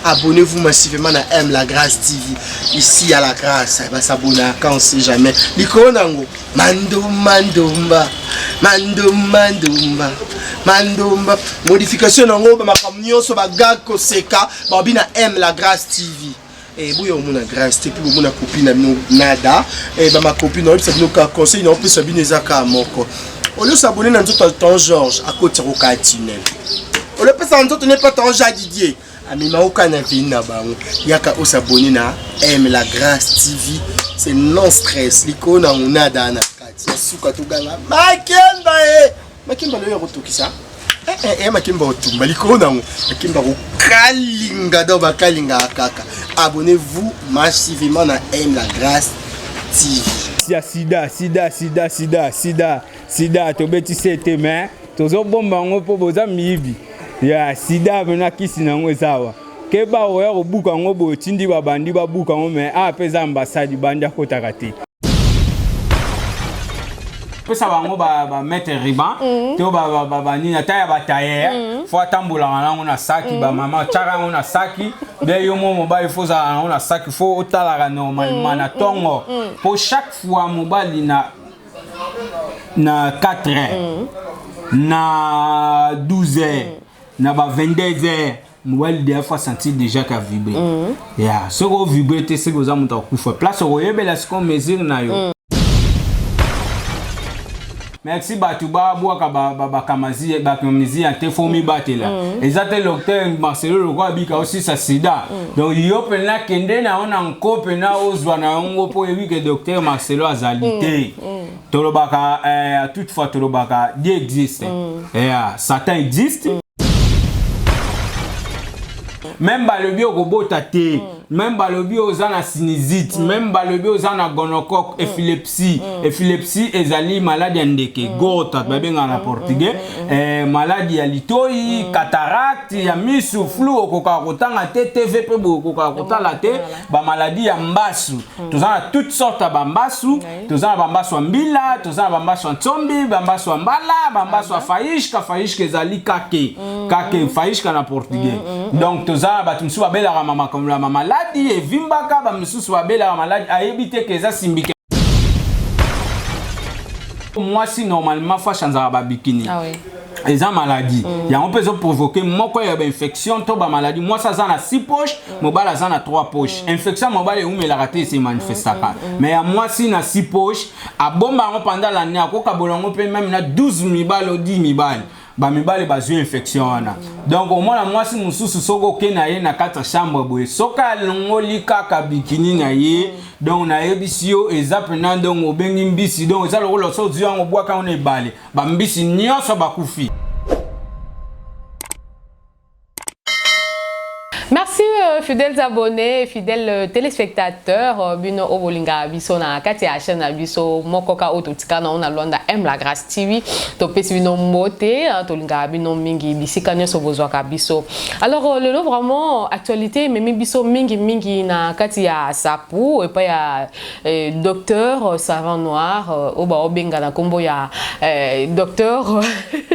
Abonnez-vous massivement na M La Grâce TV. Ici à La Grâce, ba s'abonner quand on sait jamais. Likolo nango mandumba ndumba mandumba ndumba mandumba modification nango ba makambo nyonso ba gag koseka babi na M La Grâce TV. Eh, boya omona grâce te mpe bomona kopi na bino nada eh, bamakopi na oyebisa bino kaka conseil na opesa bino eza kaka moko olio s'abonner na nzoto ya ton Georges akotisa kokaa tunnel olopesa na nzoto ne pa ton Jean Didier amema oka na veni na bango yaka osabonner na M La Grâce TV, c'est non stress. Likolo na nada na kati ya suka toganga makemba e makemba loyo ya kotokisa eh, eh, eh, makemba otumba likolo nango makemba kokalinga donc bakalingaka kaka. Abonnez-vous massivement na M La Grâce TV. Ya sida, sida, sida, sida, sida, sida, tobeti sete, mais tozobomba yango mpo boza miyibi ya sida. Mpena kisi na yango eza awa. Keba, oya kobuka yango boye, otindi babandi babuka yango, mais awa mpe eza ambassade, bandi akotaka te. Pesa bango bamettre ruban to banini, ata ya batailleur, faut atambolaka nango na saki. Bamama tiaka yango na saki be, yo mo mobali faut ozala nango na saki, faut otalaka normalement na ntongo, po chaque fois mobali na 4 heures, na 12 heures, na ba 22 heures, mobali deya faut asentir déjà ka vibre ya. Soki ovibre te, soki oza moto akufa place, okoyebela sikoyo mesure na yo. Merci. Bato babwaka bakamazia te, faut mibatela. Eza te docteur Marcelo lokola abika osisa sida. Donc yo mpena kende na yo na nko mpena ozwa na yango, mpo oyebi ke docteur Marcelo azali te. Tolobaka toutefois, tolobaka Dieu existe, yeah, Satan existe. Même balobi okobota te, même balobi oza na sinusite, même balobi oza na gonocoque, épilepsie. Épilepsie ezali maladi ya ndeke, gota babengaka na portugais, maladi ya litoi, cataracte ya misu, flou, okokaka kotanga te, TV mpe boye okokaka kotala te, bamaladi ya mbasu. Toza na toute sorte ya bambasu. Toza na bambasu ya mbila, toza na bambasu ya ntsombi, bambasu ya mbala, bambasu ya faísca. Faísca ezali kake, kake, faísca na portugais. Donc toza na bato mosusu babelaka makambo ya mamaladi evimbaka, bamisusu babelaka maladi ayebi te ke eza simbike. Mwasi normalement faut achangeaka babikini. Ah oui. Eza maladi yango mpe ezoprovoke moko ya bainfection to bamaladi. Mwasi aza na 6 poche, mobali aza na 3 poche. Infection ya mobali eumelaka te, ese manifestaka, mais ya mwasi na 6 poche abomba yango pendant l'année, akokabola yango mpe même na 12 mibali o 10 mibali, bamibali bazwi infection wana. Donc omona mwasi mosusu, soki oke na ye na kati ya chambre boye, soki alongoli kaka bikini na ye, donc nayebisi yo, eza mpena donc obengi mbisi, donc eza lokola so ozwi yango, obwaka yango na ebale, bambisi nyonso bakufi. Merci fidèles abonnés, fidèles téléspectateurs, bino obolinga biso na kati ya chaîne na biso moko ka oyo totika na na Luanda, M La Grâce TV. Topesi bino mbote, tolingaka bino mingi bisika nyonso bozwaka biso. Alors lelo vraiment actualité ememi biso mingi mingi na kati ya sapu epai ya docteur savant noir oyo baobenga na nkombo ya docteur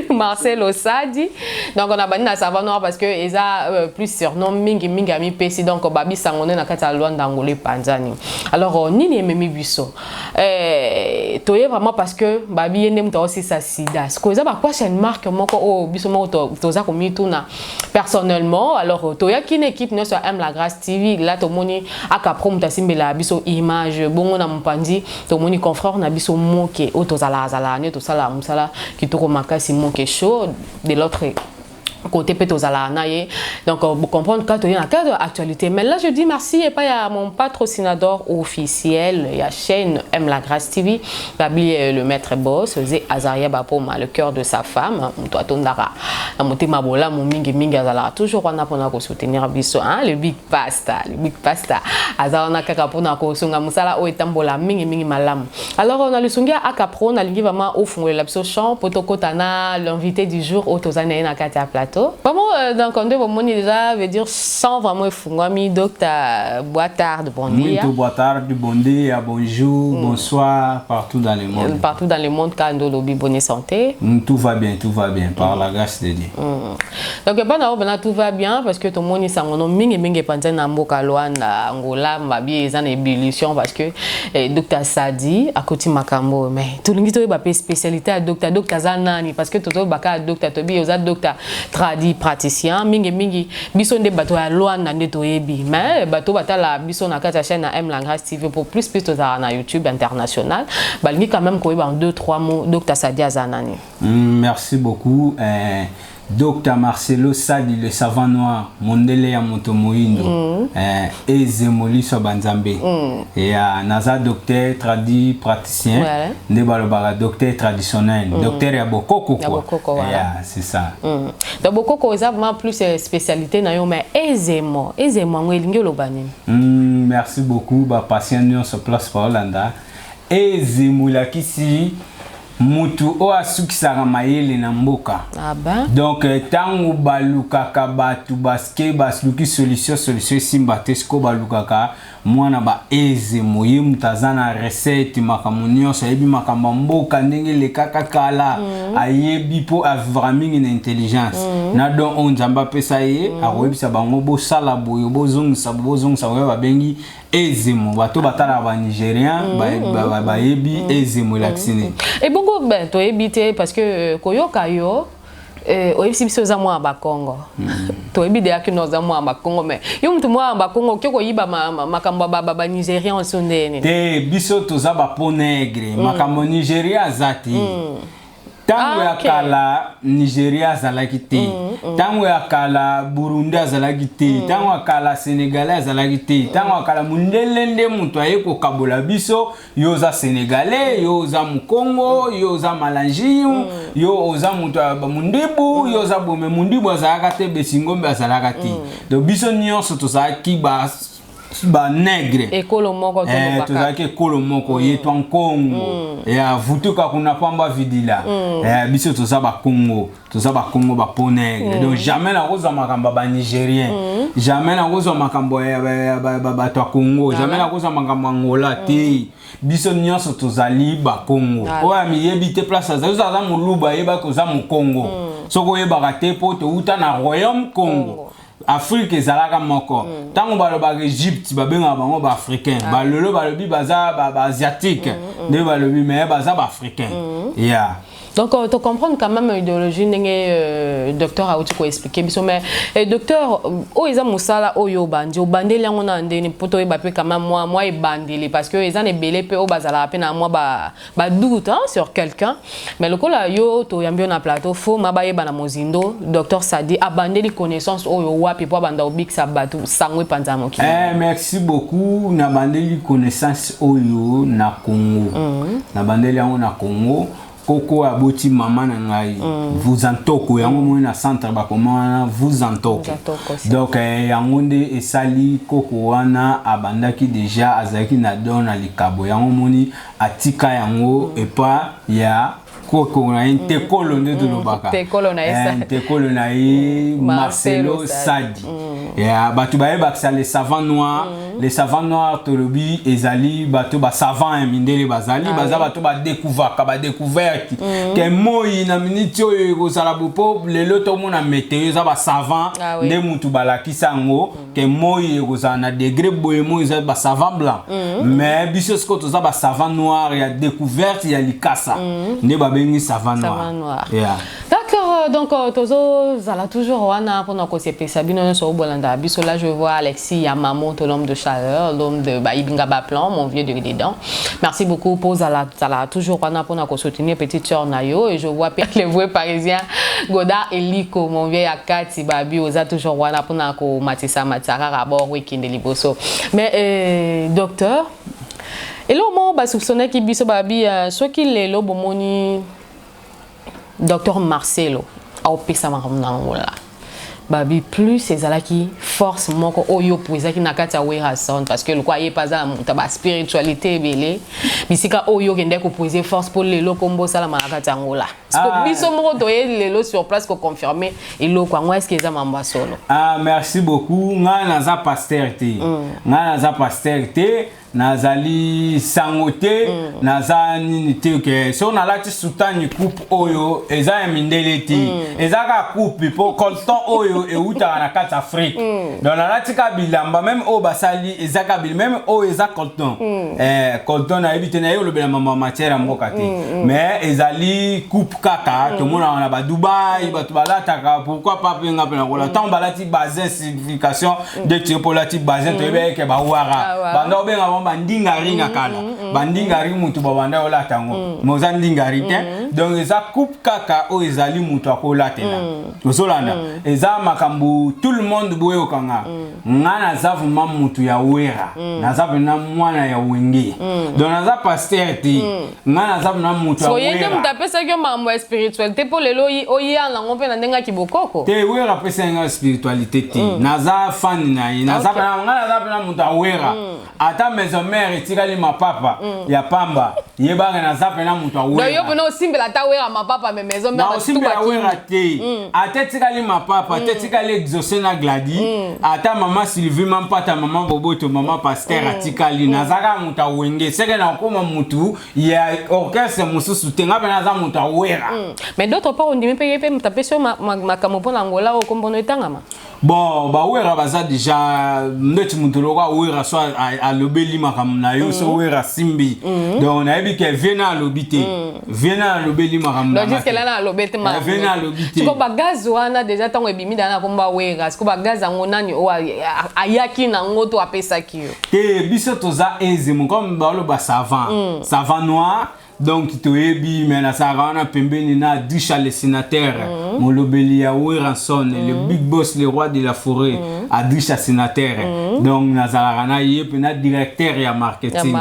Marcel Osadi. Donc on a bandi na savant noir parce que eza plus surnom mingi mingi amipesi. Donc babisango nde na kati ya Luanda, Angola epanzani. Alors nini ememi biso toye vraiment parce que babi ye nde moto aosisa sida. Sikoyo eza baquestion mark moko oyo biso moko toza komituna personnellement. Alors toyaki na équipe nyonso ya M La Grâce TV. La tomoni akapro moto asimbela biso image bongo na mopanzi, tomoni confrère na biso moke oyo tozalaka zalaka nde tosala mosala kitoko makasi, moke show de l'autre côté mpe tozalaka na ye. Donc comprendre ka toye na cadre actualité. Mais là je dis merci epai ya mon patrocinador officiel ya chaîne M La Grâce TV, babi le maître boss Ze Azaria Bapoma, le cœur de sa femme, moto atondaka na motema bolamu mingi mingi, azalaka toujours wana mpona kosoutenir biso, hein, le big pasta, le big pasta aza wana kaka mpona kosunga mosala oyo etambola mingi mingi malamu. Alors na lisungi ya Akapro, nalingi vraiment ofungolela biso champ po tokɔta na l'invité du jour oyo toza na ye na kati ya plateau. plateau. Vraiment, donc nde bomoni déjà, veut dire sans vraiment efungwami. Docteur, boa tarde, bon dia. Muito boa tarde, bom dia, bonjour, bonsoir, partout dans le monde. Partout dans le monde, quand olobi bonne santé? Tout va bien, par la grâce de Dieu. Donc bana oyo bana, tout va bien, parce que tomoni sango no mingi mingi epanzani na mboka Luanda, Angola, mabi eza na ébullition parce que docteur Sadi akoti makambo. Mais tolingi toyeba mpe spécialité ya docteur. Docteur aza nani? Parce que tozoyebaka ya docteur, toyebi oza docteur tradi praticien mingi mingi. Biso nde bato ya Luanda nde toyebi, mais bato batala biso na kati ya chaîne na M La Grâce TV, pour plus plus tozala na YouTube international, balingi quand même koyeba en deux trois mots, docteur Sadi aza nani? Merci beaucoup. Dr Marcelo Sadi, le savant noir, mondele ya moto moyindo, ezemoliso banzambe. Ya naza docteur tradi praticien, nde balobaka docteur traditionnel, docteur ya bokoko. Ya quoi. Bokoko, voilà. Yeah, c'est ça. Donc bokoko eza vraiment plus spécialité na yo, mais ezemo, ezemo yango elingi oloba nini? Merci beaucoup. Bapatient nyonso place baolanda, ezemo elakisi mutu oyo asukisaka mayele na mboka. Ah ben. Donc ntango balukaka bato baske baluki solution, solution esimba te, sikoyo balukaka mwana baezemo. Ye moto aza na recette, makambo nyonso ayebi, makambo ya mboka ndenge elekaka kala ayebi, mpo avivra mingi na intelligence na don oyo Nzambe apesa ye. Akoyebisa bango bosala boye, bozongisa boye, bozongisa boye. Babengi ezemo. Bato batalaka banigérien bayebi ezemo elakisi nini. Ebongo ben toyebi te, parce que koyoka yo, oyebisi biso oza mwana bakongo. Toyebi deya kino oza mwana bakongo, mais yo motu mwana bakongo okoki koyiba makambo ya banigérien oso ndeni? Te, biso toza bapeau nègre. Makambo Nigeria aza te. Ntango ya kala Nigeria azalaki te, ntango ya kala Burundi azalaki te, ntango ya kala Sénégalais azalaki te. Ntango ya kala mondele nde moto aye kokabola biso: yo oza Sénégalais, yo oza Mokongo, yo oza Malangiu, yo oza moto ya Mundibu, yo oza bome. Mundibu azalaka te, Besingombe azalaka te. Donc biso nyonso tozalaki ba banègre. Ekolo moko. Tozalaki ekolo moko, ye twa Nkongo ya vutuka kuna pamba vidila. Biso toza Bakongo, toza Bakongo bapeau nègre. Donc jamais nakozwa makambo ya banigérien, jamais nakozwa makambo ya bato ya Congo, jamais nakozwa makambo ya Angola te. Biso nyonso tozali Bakongo. Oyo amiyebi te place azali, ozo aza Moluba, ayebaki oza Mokongo. Soki oyebaka te, mpo touta na royaume Congo. Afrique ezalaka moko. Ntango balobaka Egypte, babengaka bango baafricain. Balelo balobi baza baasiatique, nde balobi, mais baza baafricain, ya. Donc tu comprends quand même idéologie ndenge docteur auti koexpliquer biso. Mais docteur, oyo eza mosala oyo obandi, obandeli yango na ndeni mpo toyeba mpe quand même mwa ebandeli, parce que eza na ebele mpe oyo bazalaka mpe na mwa badoute, hein, sur quelqu'un. Mais lokola yo toyambi yo na plateau, fo ma bayeba na mozindo, docteur Sadi abandeli connaissance oyo wapi mpo abanda obikisa bato, sango epanza mokili? Merci beaucoup. Nabandeli connaissance oyo na Congo. Nabandeli yango na Congo. Koko aboti mama na ngai, Vuzantoko. Yango moi na centre bakoma wana Vuzantoko. Donc yango nde esali koko wana abandaki déjà, azalaki na don na likabo. Yango moni atika yango epa ya koko na ye Ntekolo, nde tolobaka. Ntekolo na ye. Ntekolo na ye Marcelo Sadi. Ya bato bayebakisa les savants noirs. Les savants noirs, tolobi ezali bato basavant ya mindele, bazali baza bato badécouvraka, badécouverte ke moi na miniti oyo ekozala bo, mpo lelo tomona météo eza basavant nde mutu balakisa yango ke moi ekozala na degré boye. Moi eza basavant blanc, mais biso sikoyo toza basavant noir ya découverte ya likasa, nde babengi savant noir. Noir. Yeah. D'accord, donc tozozala toujours wana mpona kosepelisa bino nyonso obolanda biso. Là je vois Alexis Yamamoto, l'homme de chaleur, l'homme de Baibinga Baplan, mon vieux de dedans. Merci beaucoup pour zala zala toujours wana mpona kosoutenir petite sœur na yo. Et je vois Pierre le vrai Parisien, Godard Eliko, mon vieux Akati Babi, oza toujours wana mpona komatisa matisa kaka bord weekend liboso. Mais docteur, eloko moko basoupçonnaki biso, babi soki lelo bomoni docteur Marcelo aopesa makambo na Angola, Babi plus ezalaki force moko oyo opuisaki na kati ya Werrason, parce que lokwa ye mpe aza na moto ya baspiritualité ebele, bisika oyo okendaki kopuiser force mpo lelo kombo osalama na kati ya Angola. Ah. Biso moko toye lelo sur place koconfirmer eloko yango. Est ce que eza mambo ya solo? Ah, merci beaucoup. Ngai naza pasteur te. Ngai naza pasteur te, nazali sango te, naza nini te. Ke soki nalati soutane, coupe oyo eza ya mindele te, eza kaka coupe mpo colton oyo eutaka na kati Afrique. Donc nalati kaka bilamba même oyo basali, eza kaka même oyo eza colton. Colton nayebi te, nayebi olobela mama matière ya mboka te, mais ezali coupe kaka tomonaka na badubai, bato balataka. Pourquoi pas mpe nga mpe nakola? Ntango balati bazin, signification nde tie mpo olati bazin, toyebi eke bawara banda obenga bango bandingari na kala, bandingari mutu babanda olata yango, mais oza ndingari te. Donc eza coupe kaka oyo ezali mutu akolatela. Ozolanda, eza makambo tout le monde boyokanga. Nga naza vraiment mutu ya Wera, naza mpena mwana ya Wenge, donc naza pasteur te. Nga naza mpena mutu ya Wera. Ye nde moto apesaki yo makambo ya spiritualité mpo lelo oya nango mpe na ndenge ya kibokoko? Te, Wera apesaki nga spiritualité te. Naza fan na ye, naza mpena, nga naza mpena mutu ya Wera. Ata maison mère etikali mapapa ya pamba, yebaka naza mpena moto ya Wera. Yo mpena osimbela ata Wera mapapa, mais maison mère Osimbela Wera te. Ata etikali mapapa, ata etikali Exaucé na Gladi, ata mama Sylvie Mampata, mama Boboto, mama pasteur atikali, naza kaka moto ya Wenge. Seke nakokoma motu ya orchestre mosusu te. Nga mpe naza moto ya Wera. Mais d'autre part, ondimi mpe ye mpe moto apesi yo makambo mpo na Angola oyo kombono etangama? Bon, bawera baza déjà ndeti moto loko awera so alobeli makambo na yo, so Wera simbi. Donc nayebi ke vie na alobi te, vie na alobeli makambo. Donc jusque là na alobi te? Vie na alobi te. Siko bagaz wana déjà ntango ebimi dana na komba Wera, siko bagaz yango nani oyo ayaki nango to apesaki yo? Te, biso toza ezemo comme baloba savant, savant noir. Donc toyebi, mais nasalaka wana pembeni na Dusha le sénateur, molobeli ya Werrason, le big boss, le roi de la forêt, Adrisha sénateur. Donc nazalaka na ye mpe na directeur ya marketing.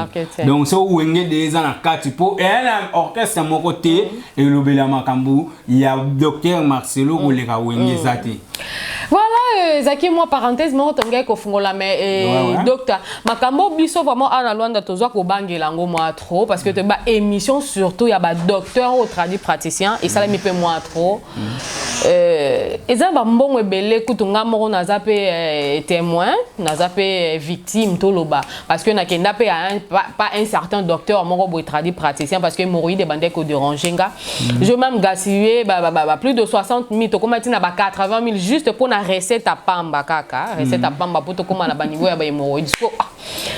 Donc so Wenge de eza na kati mpo eya na orchestre moko te elobela makambo ya docteur Marcelo koleka Wenge, eza te. Voilà, ezalaki mwa parenthèse moko tongaki kofungola. Mais docteur, makambo biso vraiment awa na Lwanda tozwa kobangela yango mwa trop, parce que toyeba émission surtout ya badocteur oyo tradi praticien esalemi mpe mwa trop. Eza bambongo ebele. Kutu nga moko naza mpe témoin, naza mpe victime toloba, parce que nakenda mpe pas un certain docteur moko boye tradi praticien, parce que hémorroïde ebandaki kodéranger nga. Je même gaspillé ba plus de 60 000, tokóma ntina ba 80 000 juste mpo na recette ya pamba, kaka recette ya pamba mpo tokóma na baniveau ya bahémorroïde. So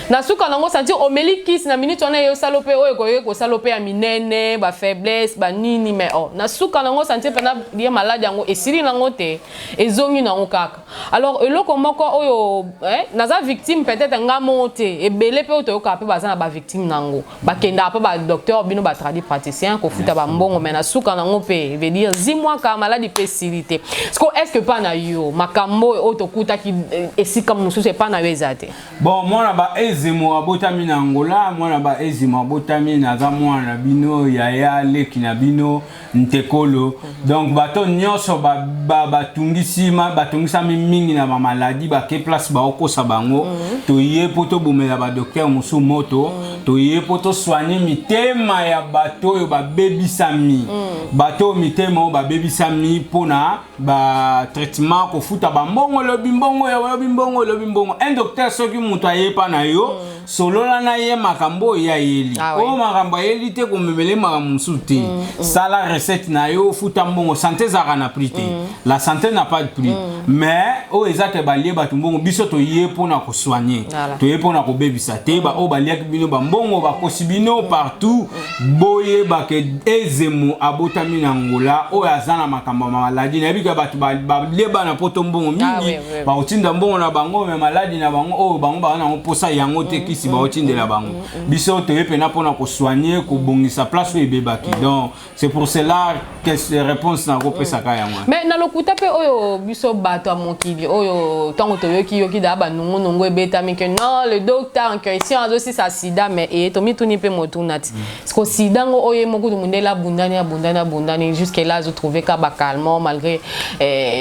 na suka nango sentir omeli kisi na minute wana, eyosala mpe oyo ekoki kosala mpe ya minene, bafaiblesse, banini, mais oh, na suka nango sentir mpena ye maladi yango esili nango te, ezongi nango kaka. Alors eloko moko oyo naza victime, peut-être nga moko te, ebele mpe oyo toyokaka mpe baza na bavictime nango, bakendaka mpe badocteur bino batradi praticien kofuta bambongo, mais na suka nango mpe veut dire zimwaka maladi mpe esili te. Siko est ce que mpa na yo makambo oyo tokutaki esika mosusu epa na yo eza te? Bon, mwana ba ezemo abotami na Angola, mwana ba ezemo abotami, naza mwana na bino, yaya leki na bino ntekolo. Donc bato nyonso batungisi, batungisami mingi na bamaladi, bake place baokosa bango. Toye mpo tobomela badocteur mosusu moto, toye mpo tosoigner mitema ya bato oyo babebisami, bato oyo mitema oyo babebisami mpona batraitement, kofuta bambongo, elobi mbongo, elobi mbongo, elobi mbongo. Un docteur, soki moto ayepa na yo, solola na ye makambo oyo ayeli. Oyo makambo ayeli te, komemele makambo mosusu te. Sala recette na yo, futa mbongo. Santé ezalaka na prix te, la santé n'a pas de prix. Mais oyo eza te balie bato mbongo, biso toye mpona kosoigner, toye mpona kobebisa te. Baoyo baliaki bino bambongo, bakosi bino partout, boyeba ke ezemo abotami na Ngola oyo aza na makambo ya maladi. Nayebi ke bato balie bana poto mbongo mingi, bakotinda mbongo na bango, mais maladi na bango oyo bango baza nango mposa yango te. Kisi. bakisi baotindela bango. Biso toye mpena mpona kosoigner, kobongisa place oyo ebebaki. Donc c'est pour cela que réponse nakopesaka yango. Mais na lokuta mpe oyo biso bato ya mokili oyo, ntango toyoki yoki daa banongonongo ebetami ke non, le docteur en question azosisa sida, mais eye tomituni mpe motuna ti parce que sida ngo oyo moko mondele abundani, abundani, abundani, jusque là azotrouve ka bacalmant malgré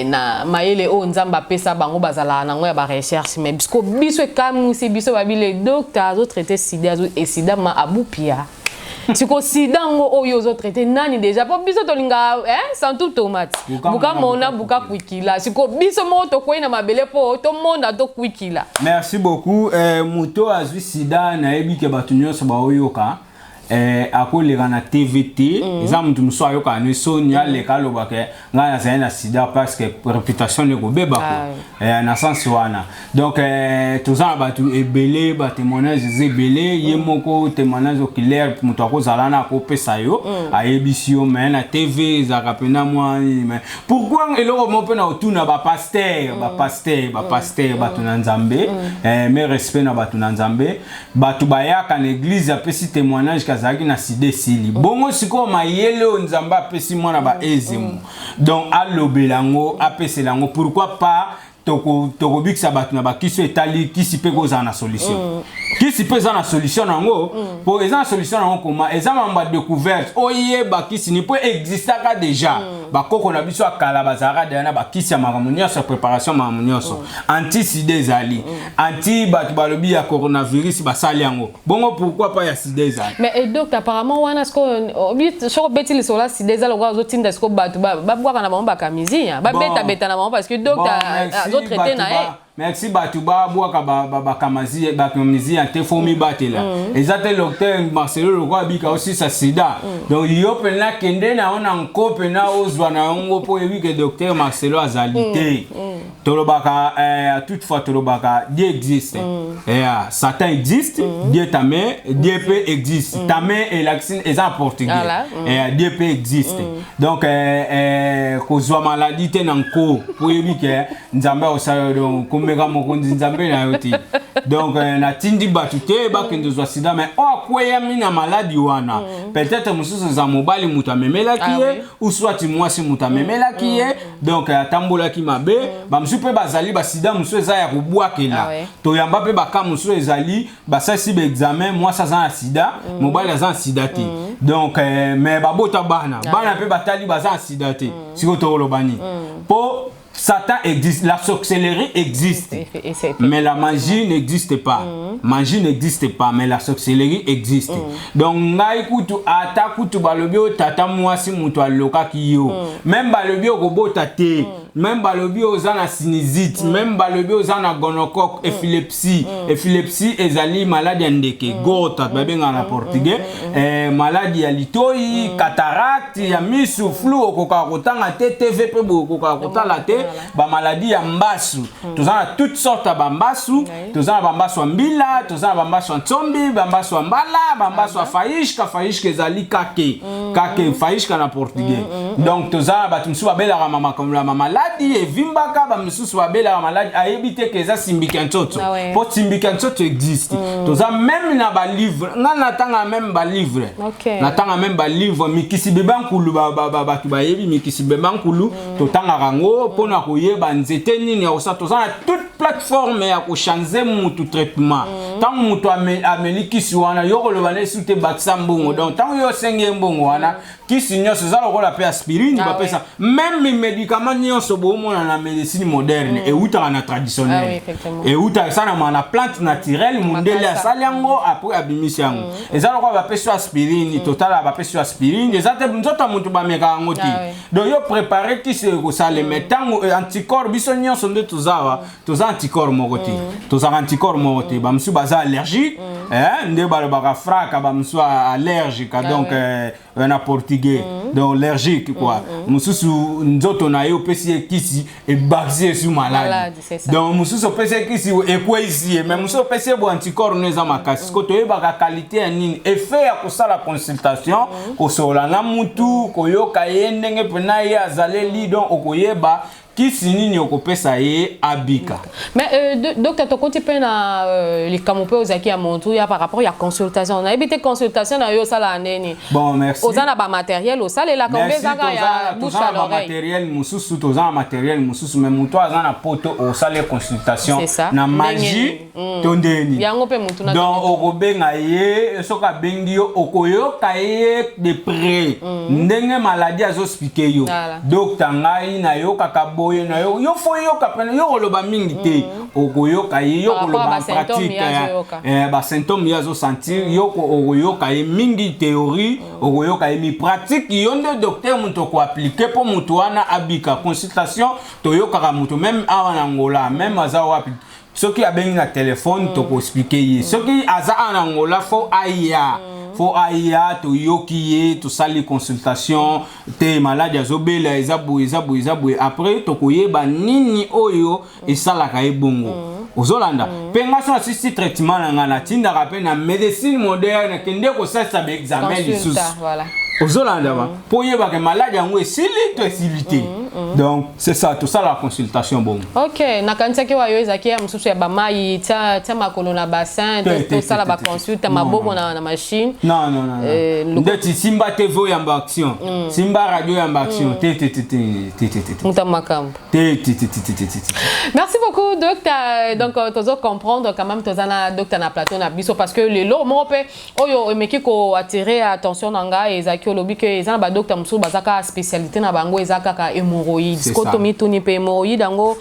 na mayele oyo Nzambe apesa bango, bazalaka nango ya barecherche. Mais bisko biso ekamwisi biso, babi le docteur azotraite sida e sida ma abupia. Siko sida ngo oyo ozotraite nani déjà? Mpo biso tolinga santu tomate buka mona buka kwikila. Siko biso moko tokwei na mabele mpo tomonda tokwikila. Merci beaucoup. Moto azwi sida, nayebi ke bato nyonso baoyoka, akoleka na TV te. Eza moto mosusu ayokaka no soni aleka alobaka ngai nazali na sida, parce que réputation ne ekobeba ko na sens wana. Donc toza na bato ebele, batémoignage eza ebele. Ye moko témoignage oculaire, moto akozala na akopesa yo, ayebisi yo. Mais na TV ezalaka mpena mwa nini. Mais pourquoi eloko moko mpe na otuna bapaster, bapaster, bapaster, bato na Nzambe, mes respect na bato na Nzambe, bato bayaka na église, apesi témoignage kazalaki na sida, esili. Bongo sikoyo mayele oyo Nzambe apesi mwana baezemo, donc alobela yango, apesela yango, pourquoi pas tokobikisa bato na bakisi oyo etali kisi mpe kozala na solution? Kisi mpe eza na solution nango, mpo eza na solution nango. Koma eza mambo ya découverte, oyeba kisi ni mpo existaka déjà. Bakoko na biso ya kala bazalaka deya na bakisi ya makambo nyonso, ya préparation makambo nyonso. Anti sida ezali, anti bato balobi ya coronavirus basali yango. Bongo pourquoi pas ya sida ezali? Mais et donc apparemment wana soko obeti lisolo ya sida, eza lokola ozotinda siko bato babwaka na bango bakamizia, babetabeta na bango, parce que docteur azotraite na ye. Merci. Bato babwaka bakamizia te, fo mibatela. Eza te docteur Marcelo lokola abika osisa sida. Donc yo mpena kende na yo na nko mpena ozwa na yango, mpo oyebi ke docteur Marcelo azali te. Tolobaka, toutefois tolobaka Dieu existe, Satan existe, Dieu tame, Dieu mpe existe. Tame elakisi eza na portugais. Dieu mpe existe. Donc kozwa maladi te na nko, mpo oyebi ke Nzambe akosala yo. Donc komeka mokonzi Nzambe na yo te. Donc natindi bato te bakende ozwa sida, mais oyo akweyami na maladi wana, peut-être mosusu eza mobali moto amemelaki ye, ou soit mwasi moto amemelaki ye, donc atambolaki mabe. Bamosusu mpe bazali basida mosusu eza ya kobwakela. Toyamba mpe baka mosusu ezali basalisi baexamen, mwasi aza na sida, mobali aza na sida te. Donc mais babota bana, bana mpe batali baza na sida te. Sikoyo tokoloba nini? Mpo Satan existe, la sorcellerie existe, mais la magie n'existe pas. Magie n'existe pas, mais la sorcellerie existe. Donc, ngai kutu ata kutu balobi o tata mwasi mutu alokaki yo. Même balobi okobota te. Même balobi oza na sinusite, même balobi oza na gonocoque, épilepsie. Épilepsie ezali maladi ya ndeke, gota babengaka na portugais. Maladi ya litoi, cataracte ya misu, flou, okokaka kotanga te, TV mpe boye okokaka kotala te. Bamaladi ya mbasu, toza na toute sorte ya bambasu. Toza na bambasu ya mbila, toza na bambasu ya ntsombi, bambasu ya mbala, bambasu ya faísca. Faísca ezali kake, kake faísca na portugais. Donc toza na bato mosusu babelaka makambo ya mamaladi evimbaka, bamisusu babelaka maladi ayebi te ke eza simbiki ya nzoto, mpo simbiki ya nzoto existe. Toza même na balivre, nga natanga même balivre, natanga même balivre mikisi bebankulu. Bato bayebi mikisi bebankulu, totangaka yango mpona koyeba nzete nini ya kosala. Toza na toute plateforme ya kochange mutu traitement. Ntango moto ameli kisi wana, yo koloba nde te bakisa mbongo. Donc ntango yo osengi ye mbongo wana, kisi nyonso eza lokola mpe aspirine bapesa. Même médicament nyonso boomona na médecine moderne eutaka na traditionnel, eutaka esalama na plante naturelle. Mondele asali yango, après abimisi yango. Eza lokola bapesi yo aspirine, totala bapesi yo aspirine, eza te nzoto ya moto bameka yango te. Donc yo prépare kisi ekosalema ntango anticorps. Biso nyonso nde toza awa, toza anticorps moko te, tozalaka anticorps moko te. Bamosusu baza allergique, nde balobaka fraca, bamosusu allergique, donc na portugais, donc allergique quoi. Mosusu nzoto na ye opesi ye kisi, ebakisi ye su maladi. Donc mosusu opesi ye kisi, ekweyisi ye. Mais mosusu opesi ye bo anticorps no eza makasi. Siko toyebaka qualité ya nini, effet ya kosala consultation, kosolola na mutu, koyoka ye ndenge mpena ye azaleli. Donc okoyeba. Kisi nini okopesa ye abika? Mais docteur, tokoti mpe na likambo mpe ozalaki ya motu ya par rapport ya consultation. Nayebi te, consultation na yo osalaka ndeni? Bon, merci. Oza na bamatériel osalelaka ombe ezaka ya bouche à l'oreille? Matériel mosusu, toza na matériel mosusu, mais moto aza na poto, osala consultation na magie to ndeni? Yango mpe motu. Donc okobenga ye, soki abengi yo, okoyoka ye de près ndenge maladie azoexpliquer yo. Docteur, ngai nayokaka boye na yo. Yo faut yoka pene, yo koloba mingi te, okoyoka ye, yo koloba en pratique basymptôme ye azosentir. Yo okoyoka ye mingi théorie, okoyoka ye mi pratique. Yo nde docteur, moto okoappliquer mpo moto wana abika. Consultation, toyokaka moto même awa na Ngola, même aza wapi, soki abengi na telefone, tokoexpliquer ye. Soki aza awa na Ngola, faut aya, faut aya, toyoki ye, tosali consultation te, maladie azobela eza boye, eza boye, eza boye. Après tokoyeba nini oyo esalaka ye bongo. Ozolanda mpe nga so nasisi traitement na ngai, natindaka mpe na médecine moderne, kende kosalisa baexamen lisusu. Ozolanda ba mpo oyebaka maladie yango esili to esili te. Donc c'est ça, tosala consultation bongo. Ok, nakanisaki oyo ezalaki ya mosusu ya bamai, tia tia makolo na bassin, tosala baconsulte, maboko na machine. Non, non, non, ndeti simba TV oyamba action, simba radio oyamba action te, te, te, te, te, te, te. Muta makambo. Te, te, te, te, te, te, te. Merci beaucoup, docteur. Donc tozo comprendre quand même, toza na docteur na plateau na biso, parce que lelo moko mpe oyo emeki koattirer attention na ngai ezalaki olobi ke eza na badocteur mosusu baza kaka spécialité na bango eza kaka hémorroïde. Siko tomituni mpe hémorroïde yango,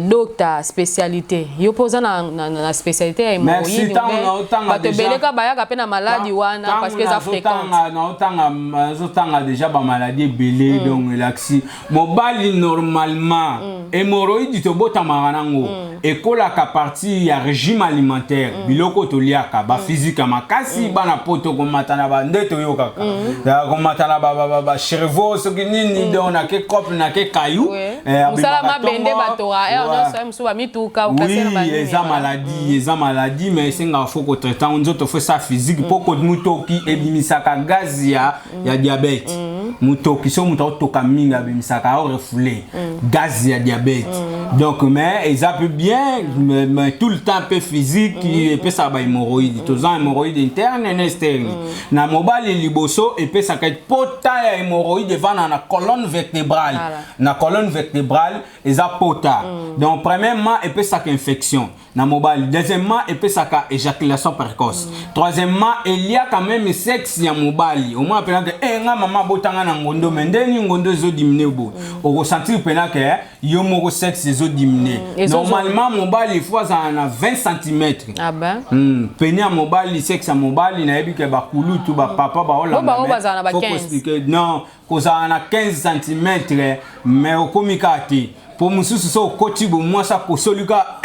docteur, spécialité yo mpe oza na spécialité ya hémorroïde? Bato ebele kaka bayaka mpe na maladie wana parce que eza fréquente. Nazotanga déjà bamaladie ebele. Donc elakisi mobali normalement, hémorroïde tobotamaka nango, ekolaka partir ya régime alimentaire, biloko toliaka, baphysique ya makasi, bana poto komata na bande, toyokaka komata na bacherveau, soki nini, donc nake cope, nake kayu. Mosala mabende, bato nyonso bamituka. Oui, eza maladie, eza maladie, mais esengaka faut kotraiter yango. Nzoto faut esa physique mpo mutoki ebimisaka gaz ya diabète. Mutoki, so moto aotoka mingi, abimisaka, aorefouler gaz ya diabète. Donc mais eza mpe bien, mais tout le temps mpe physique epesaka bahémorroïde. Toza hémorroïde interne na externe. Na mobali, liboso epesaka pota ya hémorroïde, evanda na colonne vertébrale. Na colonne vertébrale eza pota. Donc premièrement epesaka infection na mobali, deuxièmement epesaka éjaculation précoce, troisièmement eliaka même sexe ya mobali. Omona mpena ke e nga mama abotanga na ngondo, mais ndeni ngondo ezodiminuer boye, okosentir mpena ke yo moko sexe ezodiminuer. Normalement mobali il faut azala na 20 cm. Ah ben. Pene ya mobali, sexe ya mobali, nayebi ke bakulutu, bapapa baolanda. Non, kozala na 15 cm, mais okomi kaka te, po mosusu so okoti bo mwasi akosoli kaka,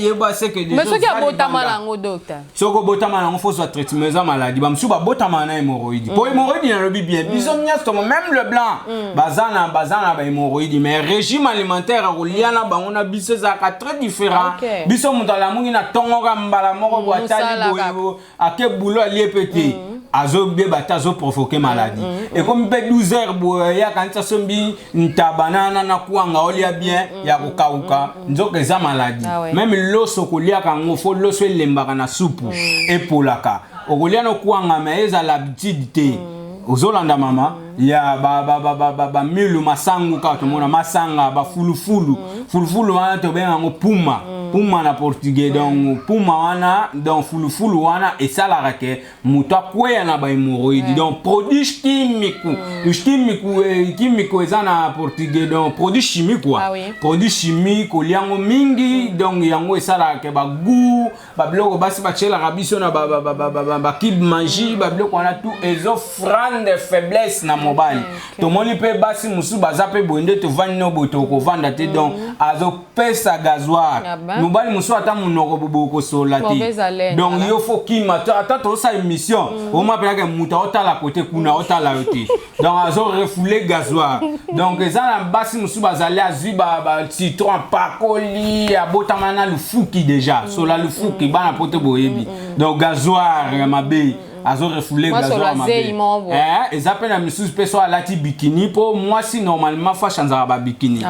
yeba seke. Mais soki abotama nango, docteur? Soki obotama nango, faut zwa traitement, eza maladie. Bamosusu babotama na hémorroïde, po hémorroïde, nalobi bien, biso nyonso, même le blanc, baza na bahémorroïde, mais régime alimentaire akolia na bango na biso ezalaka très différent. Biso moto alamuki na ntongoka mbala moko bo atali boye, ake bulo, alie mpe te, azobeba te, azoprovoquer maladie. Ekomi mpe 12 heures boye, yaka nti asombi ntaba na kwanga, olia bien ya kokauka, nzoka eza maladie. Même loso koliaka yango, faut loso elembaka na supu, epolaka, okolia no kwanga, mais ezala habitude te. Ozolanda mama ya bamilu masangu kaka, tomona masanga bafulufulu. Fulufulu wana tobenga yango puma, puma na portugais. Donc puma wana, donc fulufulu wana esalaka ke moto akweya na bahémorroïde. Donc produit chimique, chimique, chimique eza na portugais, donc produit chimique quoi. Produit chimique olia yango mingi, donc yango esalaka ke bagoût, babiloko basi batielaka biso na bacube Maggi, babiloko wana tout ezofrande faiblesse na mobali. Tomoni mpe basi mosusu baza mpe boye nde tovandi no boye, tokovanda te, donc azopesa gasoir. Mobali mosusu ata monoko boboye kosola te, donc yo faut kima. Ata tozosala émission, oma mpenaka moto aotala kote kuna, aotala yo te, donc azorefouler gasoir. Donc eza na basi mosusu bazali, azwi bacitron, apakoli, abotama na lufuki déjà, sola lufuki, bana po te boyebi, donc gasoir ya mabe, azorefouler gasoir mabe. Eza mpe na misusu mpe so alati bikini, mpo mwasi normalement faut achangeaka babikini.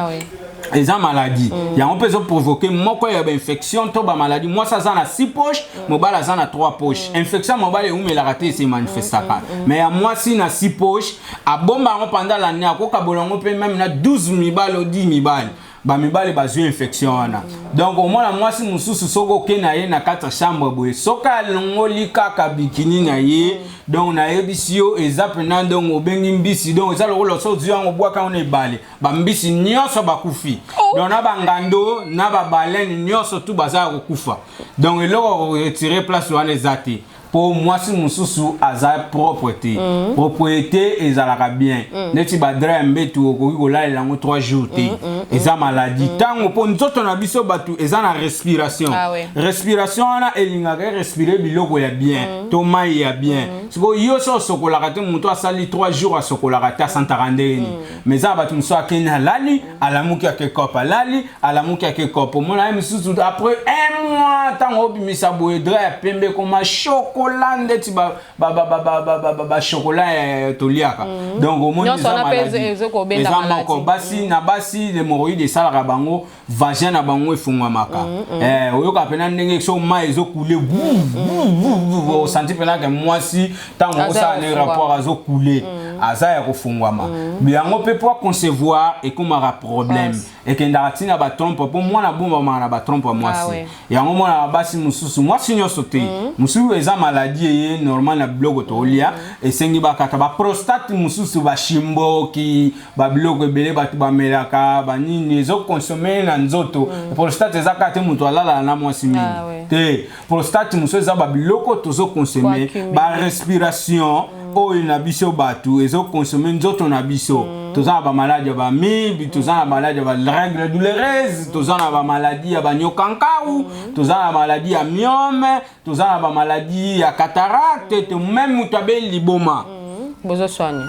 Eza maladie. Yango mpe ezoprovoquer moko ya bainfection to bamaladi. Mwasi aza na 6 poche, mobali aza na 3 poche. Infection ya mobali eumelaka te, ese manifestaka, mais ya mwasi na 6 poche, abomba yango pendant l'année, akokabola yango mpe même na 12 mibali o 10 mibali. Bamibali bazwi infection wana. Donc omona mwasi mosusu, soki oke na ye na kati ya chambre boye, soki alongoli kaka bikini na ye, donc nayebisi yo, eza mpena, donc obengi mbisi, donc eza lokola so ozwi yango, obwaka yango na ebale, bambisi nyonso bakufi. Donc na bangando na babaleine nyonso tu baza ya kokufa. Donc eloko koretirer place wana eza te, mpo mwasi mosusu aza propre te. Propriété ezalaka bien. Neti badraps ya mbetu, okoki kolalela yango 3 jours te, eza maladie. Ntango mpo nzoto na biso bato eza na respiration. Ah oui. Respiration wana elingaka erespire biloko ya bien to mai ya bien. Sikoyo yo so osokolaka te, moto asali 3 jours asokolaka te, asantaka ndenge nini? Mais eza na bato mosusu, akende, alali, alamuki, ake kope, alali, alamuki, ake kope. Omona ye mosusu après un mois, ntango obimisa boye drap ya pembe, ekoma chocolat ndeti bachocolat toliaka. Donc omoni Nyonso eza wana mpe maladie. Ezokobenda Eza maladie. moko basi na basi, hémorroïde esalaka bango, vagin na bango efungwamaka. Oyoka mpena ndenge so mai ezocouler, osanti mpena ke mwasi ntango Aza osala ya ne kofungwama. rapport, azocouler, aza ya kofungwama. Yango mpe po concevoir ekomaka problème. Ekendaka ntina batrompe, mpo mwana abombamaka na batrompe ya mwasi. Ah ouais. Yango mwana basi mosusu, mwasi nyonso te, mosusu eza maladie eye normal na biloko tolia, esengi bakata baprostate. Mosusu bashimboki, babiloko ebele bato bamelaka, banini ezoconsommer na nzoto. Prostate eza kaka te moto alalala na mwasi mingi. Ah ouais. Te, prostate mosusu eza babiloko tozoconsommer, Koaccumuler. barespiration oyo na biso bato ezoconsommer nzoto na biso. Toza na bamaladi ya bamibe, toza na maladi ya barègle douloureuse, toza na bamaladi ya banyokankau, toza na maladi ya myome, toza na bamaladi ya cataracte, to même moto abeli liboma. Bozosoigne.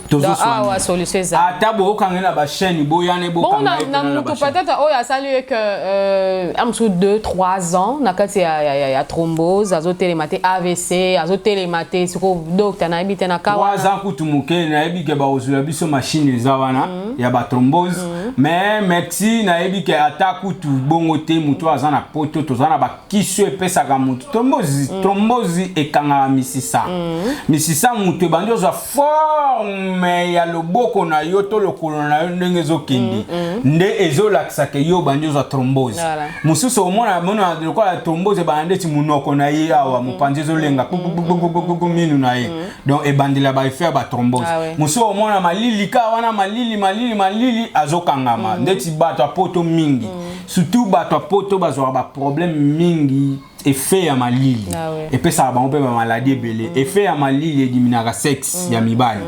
Tozosoigne. Awa solution eza. Ata bookanga na bachaîne, boyane. Bon, Bokanga na, ye na mpena na mutu bachaîne. Peut-être oyo asali ye que amosusu 2 3 ans na kati ya thrombose, azotelema te, AVC, azotelema te. Sikoyo docteur, nayebi te na ka 3 wana. ans kutu moke. Nayebi ke bakozwela biso machine eza wana ya bathrombose, mais merci, nayebi ke ata kutu bongo te, moto aza na poto, toza na bakisi oyo epesaka motu thrombose. Thrombose ekangaka misisa. Misisa moto ebandi ozwa forme ya loboko na yo to lokolo na yo, ndenge ezokende nde ezolakisaka yo obandi ozwa thrombose. Mosusu omona mona lokola thrombose ebanda ndeti monoko na ye awa, mopanzi ezolenga kukukukukuku, minu na ye. Donc ebandela baeffet ya bathrombose. Mosusu omona malili ka wana, malili, malili, malili, azokangama ndeti bato ya poto mingi. Surtout bato ya poto bazwaka baproblème mingi. Effet ya malili epesaka bango mpe bamaladi ebele. Effet ya malili ediminuaka sexe ya mibali.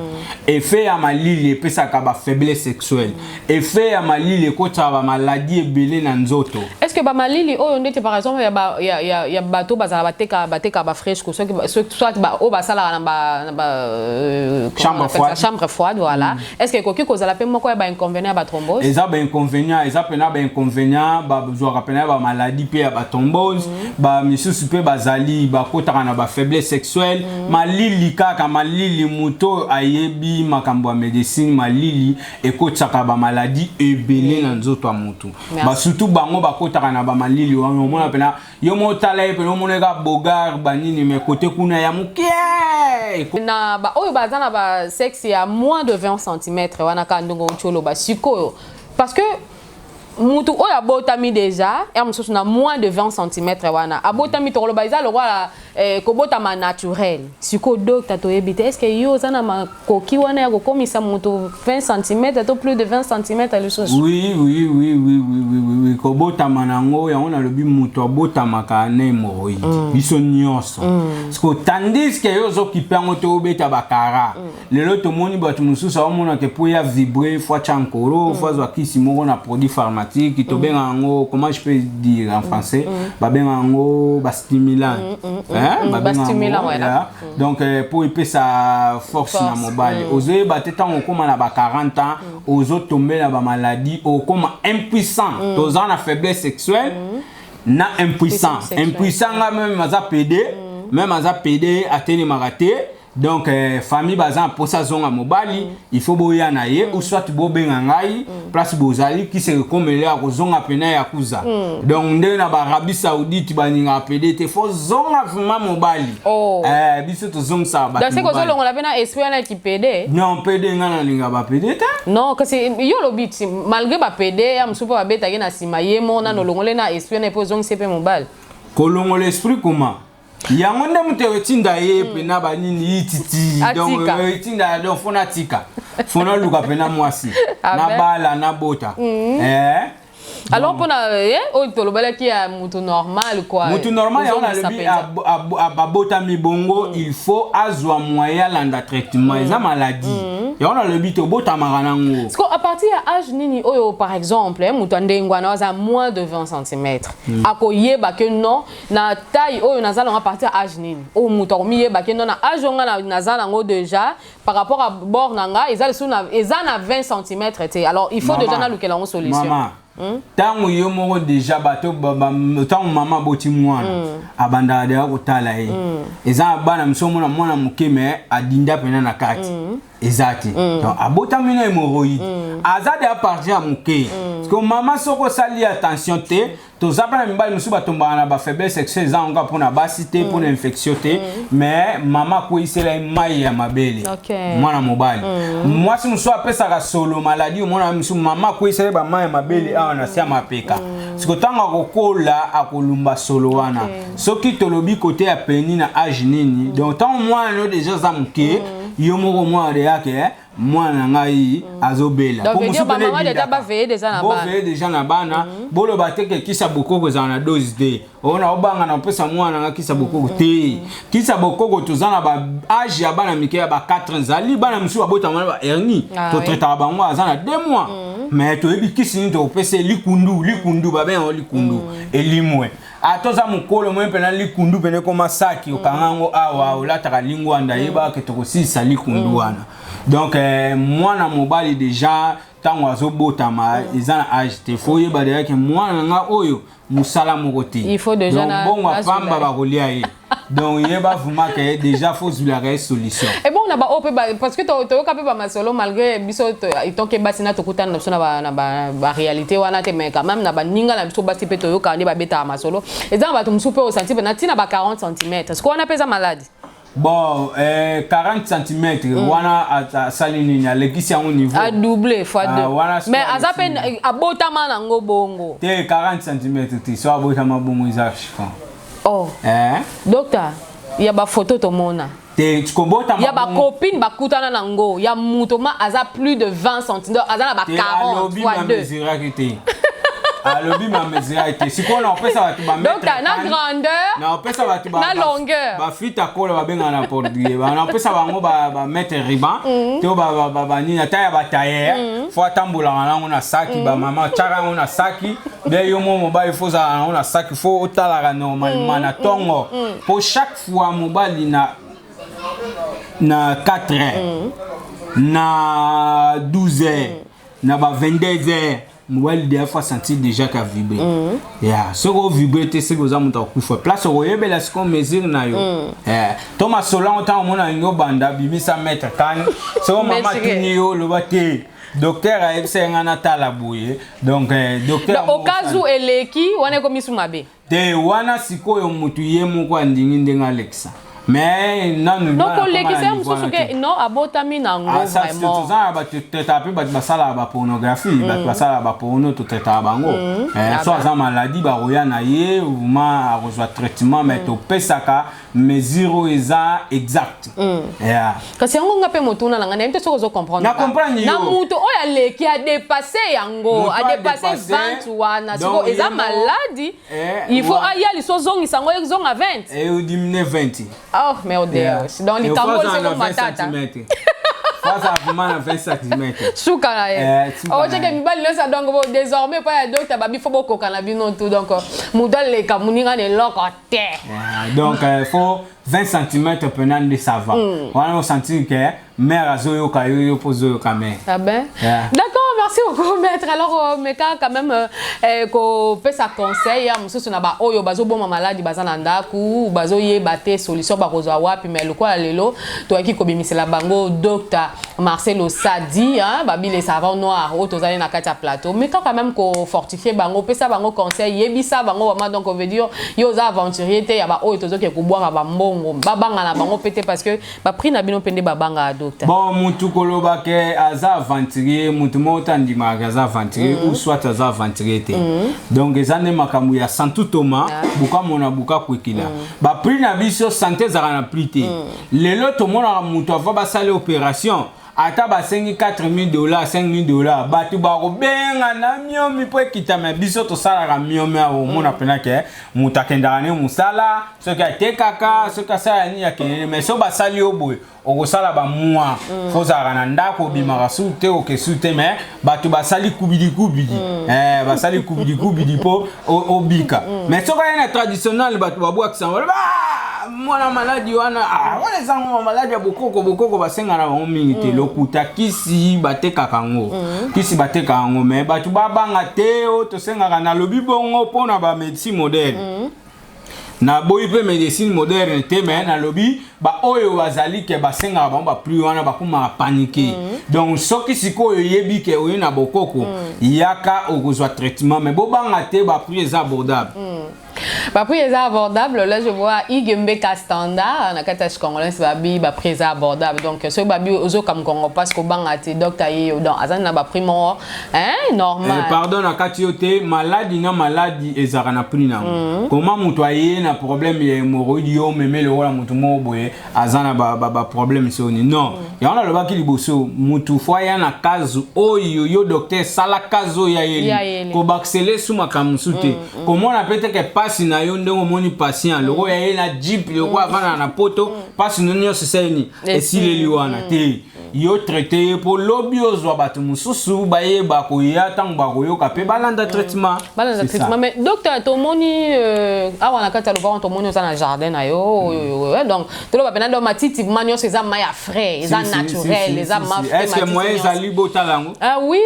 Effet ya malili epesaka bafaiblesse sexuelle. Effet ya malili ekotaka bamaladi ebele na nzoto. Est ce que bamalili oyo ndeti par exemple ya bato bazala bateka bafresco, soki soit oyo basalaka na ba comment Chambre on appelle ça? froide. Chambre froide, voilà. Est ce que ekoki kozala mpe moko ya bainconvénient ya bathrombose? Eza bainconvénient, eza mpena bainconvénient. Bazwaka mpena bamaladi mpe ya bathrombose. Bamisusu mpe bazali bakotaka na bafaiblesse sexuelle. Malili kaka malili, moto oyo ayebi makambo ya médecine, malili ekotisaka bamaladi ebele na nzoto ya motu. Merci. Basurtout bango bakotaka na bamalili wana, omona mpena yo mo otala ye mpena, omona eka bogar banini, mais kote kuna ya moke. Na ba oyo baza na basexe ya moins de 20 cm wana, kaka ndenge outi oloba sikoyo, parce que mutu oyo abotami déjà ya mosusu na moins de 20 cm wana abotami, tokoloba eza lokola kobotama naturel. Sikoyo docteur, toyebi te, est ce que yo oza na makoki wana ya kokomisa moto 20 cm to plus de 20 cm lisusu? Oui, kobotama nango yango nalobi, moto abotamaka na hémorroïde, biso nyonso. Siko tandis ke yo ozokipe yango te, obeta bakara. Lelo tomoni bato mosusu aomonaka po ya vibre, faut atya nkoro, faut azwa kisi moko na produit pharmatique, tobenga yango, comment je peux dire en français, babenga yango bastimulant. Hein? Babenga Bastimulant, yango, voilà. yeah. Donc po epesa force na mobali. Ozoyeba te, ntango okóma na ba 40 ans, ozotombe na bamaladi, okóma impuissant. Toza na faiblesse sexuelle na impuissant. Sexuelle. Impuissant nga même aza pédé, même aza pédé, atelemaka te. Donc famille baza na mposa azonga mobali, il faut boya na ye ou soit bobenga ngai place bozali, kisi ekomele akozonga pena ya kuza. Donc ndenge na baArabie Saoudite balingaka pédé te, faut zonga vraiment mobali. Oh. Biso tozongisaka bato Donc c'est mobali. Kozolongola mpe na esprit wana kipédé. Non, pédé, ngai nalinga bapédé te. Non, kasi yo olobi ti malgré bapédé ya mosusu mpe babetaki na nsima, ye mo nano olongole na esprit wana mpe ozongisi mpe mobali. Kolongola esprit koma yango nde moto etinda ye pena banini yititi. Donc Atika. etinda, donc faut natika, faut naluka pena mwasi. Ah ben. Nabala, nabota. Alors mpona ye oyo tolobalaki ya mutu normal quoi. Mutu normal yango Ozongisa nalobi mpenza. Abotami bongo, il faut azwa moyen alanda traitement. Eza maladie, yango nalobi tobotamaka nango. Parce que à partir ya âge nini oyo, par exemple, moto ndenge wana aza moins de 20 cm, akoyeba ke non, na taille oyo naza nango, à partir ya âge nini oyo moto akomiyeba ke non, na âge oyo nga naza nango déjà, par rapport à bord na nga eza lisusu eza na 20 cm te, alors il faut Mama, déjà nalukela yango solution? Mama, ntango yo moko déjà bato ntango mama aboti mwana, abandaka deya kotala ye. Eza na bana mosu, omona mwana moke me adinda pena na kati, eza te. Donc abotami na hémorroïde, aza deya partir ya moke. Parce que mama, soki osali attention te, toza mpe na mibali mosusu batombaka na bafaiblesse sexuelle. Eza yango mpona basi te, mpona infection te, mais mama akweyisela ye mai ya mabele. Mwana mobali, mwasi mosusu apesaka solo maladi. Omona mosusu mama akweyisela ye bamai ya mabele awa na se ya mapeka. Siko ntango akokola, akolumba solo wana. Soki tolobi kote ya pénis na âge nini, donc ntango mwana no déjà aza moke, yo moko mwana deyake mwana na ngai azobela. Donc, veut dire bamama déjà baveille déjà na bana. Boveille déjà na bana. Boloba te ke kisa bokoko ezala na dose te. Ona obanga na opesa mwana nga kisa bokoko te. Kisa bokoko, toza na ba âge ya bana mike ya ba 4 ans. Ezali bana mosusu babotama na ba hernie, totraitaka bango, aza na 2 mois, mais toyebi kisi nini tokopesa. Likundu, likundu babengango likundu elimwe. Ata oza mokolo moye mpena likundu pene ekoma saki, okanga yango awa, olataka lingwanda, yebaka tokosilisa likundu wana. Donc mwana mobali déjà ntango azobotama, eza na âge te. Faut oyeba deja ke mwana na nga oyo mosala moko te. Il faut déjà Donc, mbongo apamba bakolia ye. Donc yeba vraiment ke déjà faut zwilaka ye solution. Et bon, na ba oyo mpe parce que toyoka mpe bamasolo, malgré biso tonke basi na tokutana na biso na baréalité wana te, mais quand même na baninga na biso basi mpe toyokaka nde babetaka masolo. Eza na bato mosusu mpe osanti mpe na ntina ba 40 cm. Siko wana mpe eza maladi? Bon, 40 cm wana asali nini? Alekisi yango niveau. Adouble fois Ah, 2. wana sikoyo Mais aza mpe alekisi. Abotama nango bongo. Te, 40 cm te. So abotama bongo, eza chiffon. Oh. Eh? Docteur, ya bafoto tomona Te, kobotama ya bacopine bakutana nango, ya moto ma aza plus de 20 cm, aza na ba te. 40 Alobi fois 2. Bamesuraki te, alobi bamesuraki te. Sikoyo na opesa bato Docteur, na grandeur na opesa bato na longueur. Bafita kola babengaka na portugais, na opesa bango bamètre ruban to banini, ata ya batailleur, faut atambolaka nango na saki. Bamama tiaka yango na saki nde yo mo mobali faut ozala nango na saki, faut otalaka normalement na ntongo, po chaque fois mobali na 4 heures, na 12 heures, na ba 22 heures, mobali deya faut asentir déjà ka vibre ya. Soki ovibre te, soki oza moto akufa place, okoyebela sikoyo mesure na yo. To masolo yango, ntango omona alingi obanda, bimisa mètre kani. Soki mama Mesure. atuni yo, oloba te, docteur ayebisa ye nga natala boye. Donc docteur Donc, au cas où eleki wana, ekomi su mabe? Te, wana sikoyo motu ye moko andingi ndenge alekisa, mais nanu Donc olekisa ye mosusu ke non, abotami nango vraiment. Toza na bato totraitaka mpe, bato basalaka bapornographie, bato basalaka baporno, totraitaka bango. So aza maladi, bakoya na ye vraiment, akozwa traitement, mais topesaka mesure oyo eza exact. Yeah. Kasi yango nga mpe motuna na ngai, nayebi te soki ozocomprendre. Na comprendre yo. Na moto oyo aleki, adépasse yango, Moto adépasse adépasse, 20 wana, donc siko eza ye mo- maladi? Eh, Il faut aya liso ozongisa yango, ezonga 20? Et odiminue 20. Oh meu Deus. Donc likambo oyo seko matata. Face vraiment na 20 cm. Suka na ye. Eh, suka na Oteke ye. mibali nyonso, donc bo désormais pa ya docteur babi, faut bokoka na bino tout. Donc moto aleka moninga na eloko te. Yeah, donc faut 20 cm pena nde ça va. Wana osentir que mère azoyoka yo, yo mpo ozoyoka mère. Ah ben. Yeah. D'accord, merci. Merci beaucoup, maître. Alors, mais quand même, kopesa conseil ya mosusu na baoyo bazoboma maladi, baza na ndako, bazoyeba te solution bakozwa wapi. Mais lokola lelo toyaki kobimisela bango Docteur Marcelo Sadi, hein, babi les savants noirs oyo tozali na kati ya plateau, mais quand même kofortifie bango, opesa bango conseil, yebisa bango vraiment. Donc on veut dire, yo oza aventurier te ya baoyo tozoke kobwaka bambongo, babanga na bango pe te, parce que baprix na bino mpe nde babanga, docteur. Bon, mutu koloba ke aza aventurier, mutu moko te andimaka aza aventurier ou soit aza aventurier te. Donc eza nde makambo ya santu toma buka mona buka kwekila. Baprix na biso, santé ezalaka na prix te. Lelo tomonaka mutu ava basali opération, ata basengi 4000 dollars, 5000 dollars, bato bakobenga na miomi mpo ekitama. Biso tosalaka miomi awa, omona mpena ke moto akendaka ne mosala, soki atekaka, soki asala nini, akendene. Mais so basali yo boye, okosala bamwa fo ozalaka na ndako, obimaka su te, oke su te. Mais bato basali kubidi kubidi, basali kubidi kubidi mpo obika. Mais soki aye na traditionnel, bato babwakisa, baloba: "Mwana maladi wana, wana ezango maladi ya bokoko." Bokoko basenga na bango mingi te. Lokuta, kisi batekaka yango, kisi batekaka yango. Mais bato babanga te oyo tosengaka. Nalobi bongo mpona bamédecine moderne, naboyi mpe médecine moderne te, mais nalobi baoyo bazali ke basengaka bango baprix wana, bakomaka paniqué. Donc soki sikoyo oyebi ke oye na bokoko, yaka, okozwa traitement. Mais bobanga te, baprix eza abordable. Baprix eza abordable. Là, je vois Igembeka Standard na kati ya congolais, babi baprix eza abordable. Donc soki babi ozoka mokongo parce que obanga te, docteur ye yo, donc aza na baprix moko, hein, normal. Pardon, na kati yo te. Maladi na maladi ezalaka na prix nango. Koma moto aye na problème ya hémorroïde, yo omeme lokola moto moko boye aza na baproblème soni, non. Yango nalobaki liboso, motu fo aya na case oyo yo docteur sala case oyo ayeli, kobakisele su makambo mosusu te. Komona mpe teke pasi na yo, ndenge omoni patient lokola ye na jeep, lokola avanda na poto, pasi no nyonso esaleni esileli wana te. Yo traite ye mpo lobi ozwa bato mosusu bayeba koya, ntango bakoyoka mpe balanda traitement. Balanda traitement. Mais docteur, tomoni awa na kati ya lopango, tomoni oza na jardin na yo. Donc toloba mpena, donc matiti ma nyonso eza mai ya frais, eza naturel, eza ma Est ce que moyen ezali botala yango? Ah oui,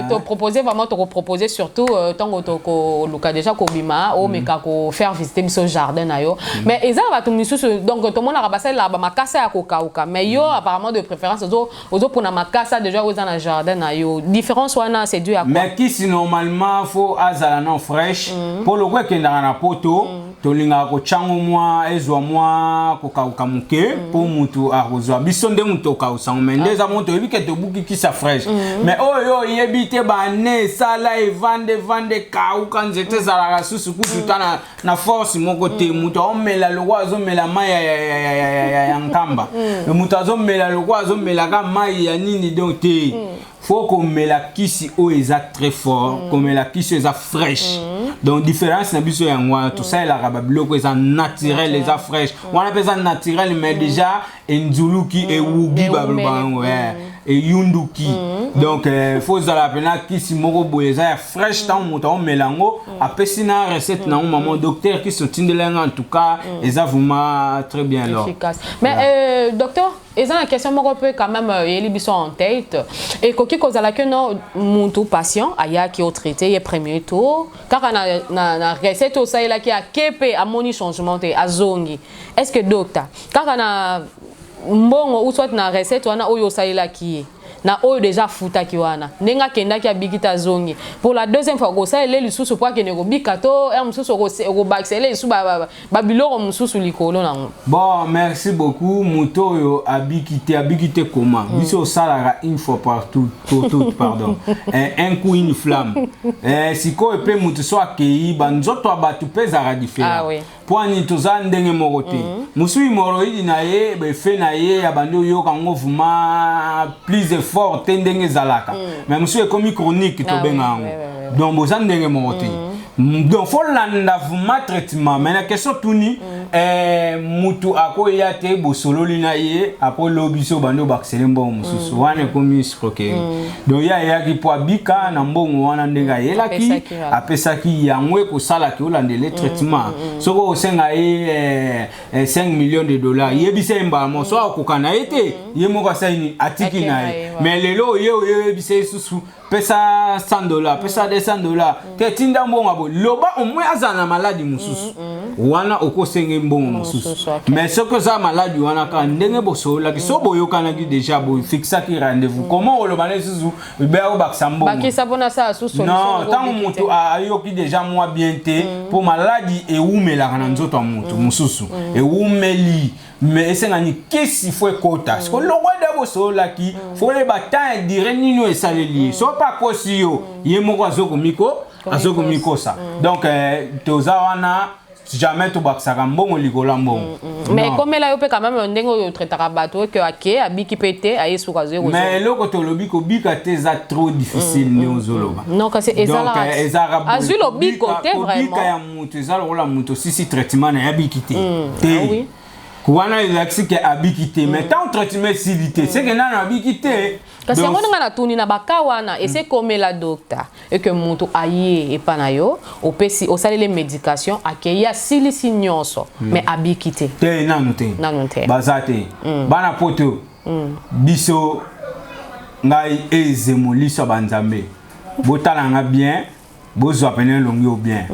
topropose vraiment, tokopropose surtout ntango tokoluka déjà kobima, omeka kofaire visiter biso jardin na yo. Mais eza na bato misusu, donc tomonaka basalelaka bamakasa ya kokauka, mais yo apparemment de préférence ozopona makasa déjà oyo eza na jardin na yo. Différence wana, c'est dû à quoi? Mais kisi normalement fo azala non fraîche, mpo lokwa ekendaka na poto, tolingaka kotyango mwa ezwa mwa kokauka moke mpo mutu akozwa. Biso nde mutu okausango, mais nde eza mo toyebi ke tobuki kisa fraîche. Mais oyo oyebi te, bane esala evande evande, ekauka, nzete ezalaka susu kutu ta na force moko te. Moto aomela lokwa azomela mai ya nkamba, moto azomela lokwa azomelaka mai ya nini. Donc te, faut komela kisi oyo eza très fort, komela kisi oyo eza fraîche. Donc différence na biso yango wana. Tosalelaka babiloko eza naturel, eza fraîche wana mpe eza naturel, mais déjà enzuluki, ewugi, baloba yango eyunduki. Donc faut ozala mpena kisi moko boye eza ya fraîche. Ntango moto aomela yango, apesi na recette nango: "Mama docteur, kisi otindela yango, en tout cas eza vraiment très bien." Alors Efficace. Mais docteur, eza na question moko mpe quand même eyeli biso en tête. Ekoki kozala ke no mutu patient ayaki, otraité ye premier tour kaka na recette osalelaki, ake mpe amoni changement te, azongi. Est ce que, docteur, kaka na mbongo ou soit na recette wana oyo osalelaki ye, na oyo déjà afutaki wana, ndenge akendaki abiki te, azongi pour la deuxième fois, okosalela lisusu po akende kobika, to ere mosusu okobakisela lisusu babiloko mosusu likolo nango? Bon, merci beaucoup. Moto oyo abiki te, abiki te koma. Biso osalaka une fois partout, pour tout, pardon, un coup une flamme. Sikoyo mpe moto so akei, banzoto ya bato mpe ezalaka différent. Ah, oui. Mpo ani toza ndenge moko te. Mosusu hémorroïde na ye, baeffet na ye ya bandi oyoka yango vraiment plus effort te ndenge ezalaka, mais mosusu ekomi chronique, tobenga yango. Donc boza ndenge moko te. Donc faut landa vraiment traitement. Mais na question tuni Eh, mutu akoya te, bosololi na ye, apo lobi so bandi obakisele mbongo mosusu. Wana ekomi escroquerie. Donc ye ayaki mpo abika na mbongo wana ndenge ayelaki. Apesaki, voilà. Apesaki yango, ekosalaki olandele traitement. Soki osenga ye 5 millions de dollars, yebisa ye mbala moko. So akoka na ye te, ye moko asali nini? Atiki Ake na na ye. ye, voilà. Mais lelo oye, oyebisa ye susu, pesa 100 $, pesa 200 $ te, tinda mbongo ya boye. Loba au moins azala na maladi mosusu wana, okosenge mbongo mosusu. Mosusu, ok. Mais soki oza maladi wana kaka ndenge bosololaki, so boyokanaki déjà, bofixaki rendez-vous, comment oloba na lisusu beya kobakisa mbongo? Bakisa mpona asala su solution. Non, ntango moto ayoki déjà mwa bien te, mpo maladi ewumelaka na nzoto ya moto mosusu, ewumeli, mais esengani kisi fo ekota. Siko longwa nde bosololaki, fo oyeba temps ya durée nini oyo esaleli ye. So mpe akosi yo, ye moko azokomikosa. Donc toza wana, jamais tobakisaka mbongo likolo ya mbongo. Mais Non. ekomela yo mpe quand même, ndenge oyo otraitaka bato, oke ake, abiki mpe te, aye suka, azwi. Mais eloko tolobi, kobika te eza trop difficile nde ozoloba. Non, kasi Donc, ezalaka ezalaka boye. azwi lobiko te. Kobika ya Vraiment. moto eza lokola moto osisi traitement na ye, abiki te te. Ah oui. Wana elakisi ke abiki te, mais tant traitement esili te, seke nano abiki te. Kasi yango ndenge natuni na baka wana, ese ekomela docteur eke moto aye epa na yo, opesi, osaleli médication, akei, asilisi nyonso, mais abiki te? Te, nanu te. Nanu te. Baza te. Bana poto biso, ngai ezemo liso ya banzambe, botala nga bien, bozwa pene elongi o bien.